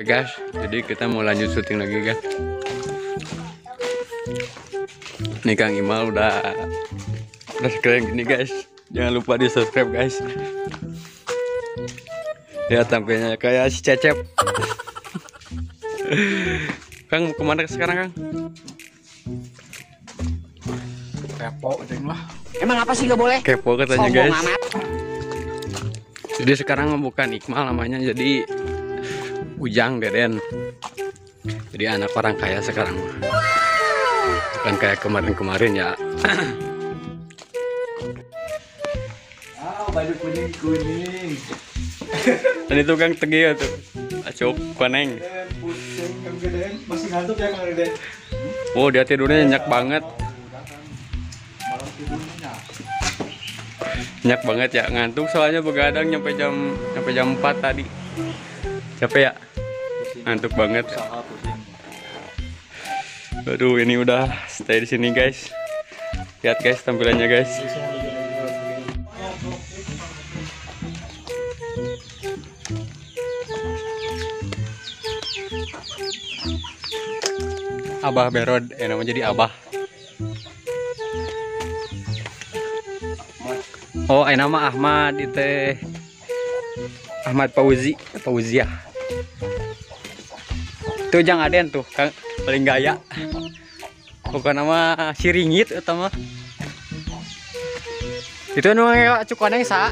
Guys, jadi kita mau lanjut syuting lagi guys. Nih Kang Imal udah keren gini guys. Jangan lupa di subscribe guys. Lihat tampilnya kayak si Cecep. Kang mau kemana sekarang Kang? Kepo deng lah. Emang apa sih gak boleh? Kepo katanya sombong guys. Amat. Jadi sekarang bukan Iqmal namanya, jadi Ujang Deden. Jadi anak orang kaya sekarang. Bukan kayak kemarin-kemarin ya. Ah, baju kuning-kuning. Dan itu Kang Tegi ya tuh. Acuk koneng. Pusing Kang Deden, masih ngantuk ya Kang Deden. Oh, dia tidurnya nyenyak banget. Malam tidurnya. Nyenyak banget ya, ngantuk soalnya begadang nyampe jam 4 tadi. Capek ya? Ngantuk banget. Aduh, ini udah stay di sini guys. Lihat guys tampilannya guys. Abah Berod, namanya jadi Abah. Oh, nama Ahmad itu. Ahmad Fauzi, Fauziah. Tuh Jang Aden tuh, Kang paling gaya. Bukan nama si Ringit utama. Itu nu cukoneng sa.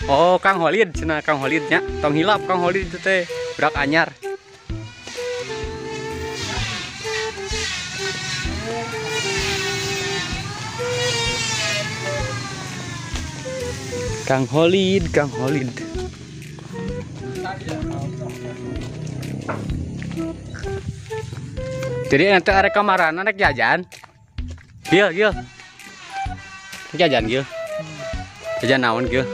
Oh, Kang Holid, cenah Kang Holidnya. Tong hilap Kang Holid itu teh, budak anyar. Kang Holid, Kang Holid. Jadi nanti arek kamarana rek jajan. Gil, Gil. Jajan Gil. Jajan naon Gil?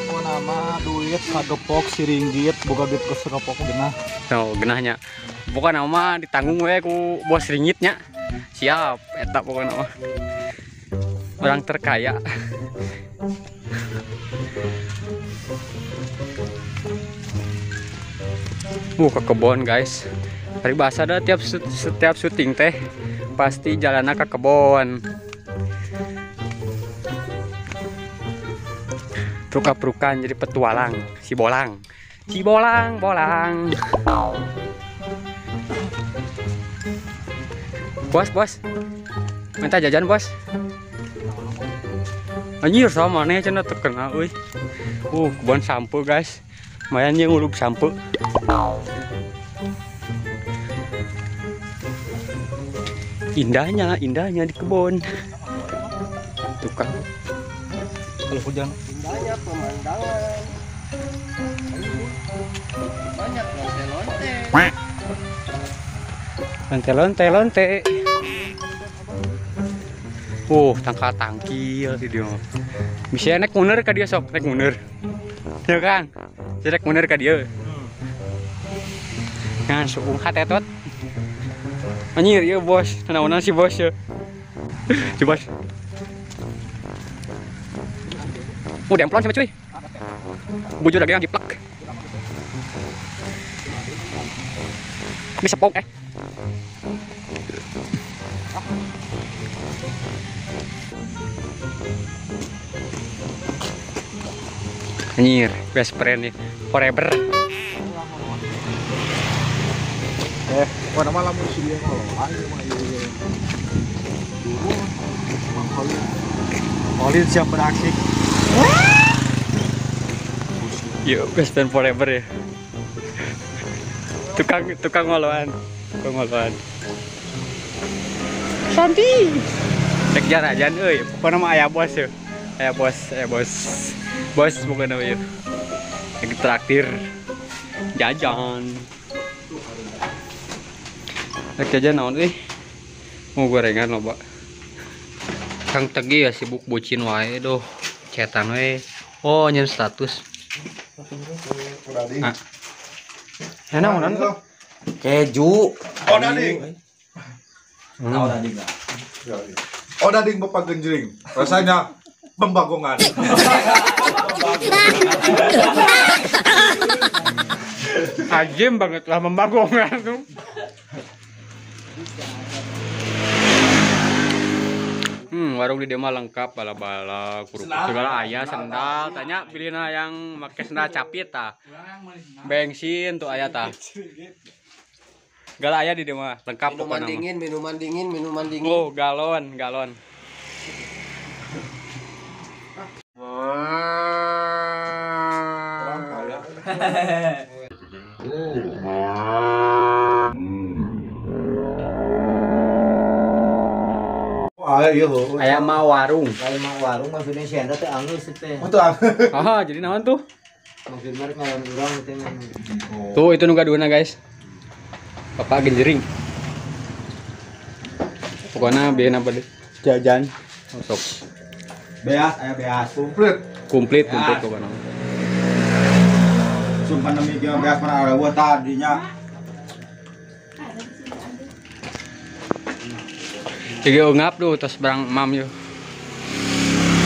Pokok nama duit kagepok si ringgit, boga duit geus kagepok genah. Oh, genahnya. Pokokna mah ditanggung we ku bos ringgitnya. Siap, eta pokokna mah. Orang terkaya. Ke kebon guys. Hari bahasa ada tiap setiap syuting teh pasti jalannya ke kebon. Pruka-prukan jadi petualang, si bolang. Si bolang, bolang. Bos, bos. Minta jajan, bos. Anjir sama nih cenah terkenal euy. Kebon sampo guys. Lumayan yang ngulup sampo. Indahnya, indahnya di kebun. Tukang. Kalau hujan. Indahnya pemandangan. Banyak lonte-lonte. Lonte-lonte, lonte. Tangkal tangkil di dia. Bisa naik mundur ke dia sok, naik mundur. Ya kan? Bisa naik mundur ke dia. Nah, suung hatetot. Anjir, ya bos, naonan si bos ya. Coba. Demplon sama cuy. Bujur lagi yang jiplak. Ini sepok Anjir, best friend nih, forever. Warna malam sih dia kalau ayo mah ieu. Mang Holid. Holid siap beraksi. Yo, best friend forever ya. Tukang ngoloan, tukang ngoloan. Santi. Cek jalan euy, pokokna mah aya bos ya. Aya bos, aya bos. Bos pokokna mah ieu. Lagi traktir jajan. Rek jajan naon euy? Mau gorengan loba. Kang Tegi ya sibuk bucin wae doh. Cetan we. Oh, nyen status. Ah. Enak naon tuh? Keju. Oh, dading. Oh, dading. Oh, dading bapak genjring. Rasanya Pembagongan. Ajim banget lah membagongan tuh. Warung di Dema lengkap, bala-bala, kerupuk segala aya, sendal, tanya pilihna yang make sendal capit tah. Bensin tuh aya tah. Segala aya di Dema, lengkap minuman pokoknya. Dingin, minuman dingin, minuman dingin. Oh, galon, galon. Orang kaya. Aya mah warung. Aya mah warung maksudnya si eta teh anggeus teh. Oh, tuh. Ah, jadi naon tuh? Maksudnya rek ngawan urang teh. Tuh itu nu gaduhna guys. Bapak genjering. Pokoknya bieu bade jajan. Sok. Beas, aya beas komplit. Komplit, komplit pokoknya. Sumpah pandemi kieu beas mana eueuh tadinya. Jadi ungap tuh terus barang mam yo.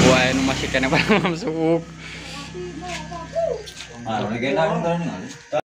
Wah, nu masih kena barang mam suuk. Ah,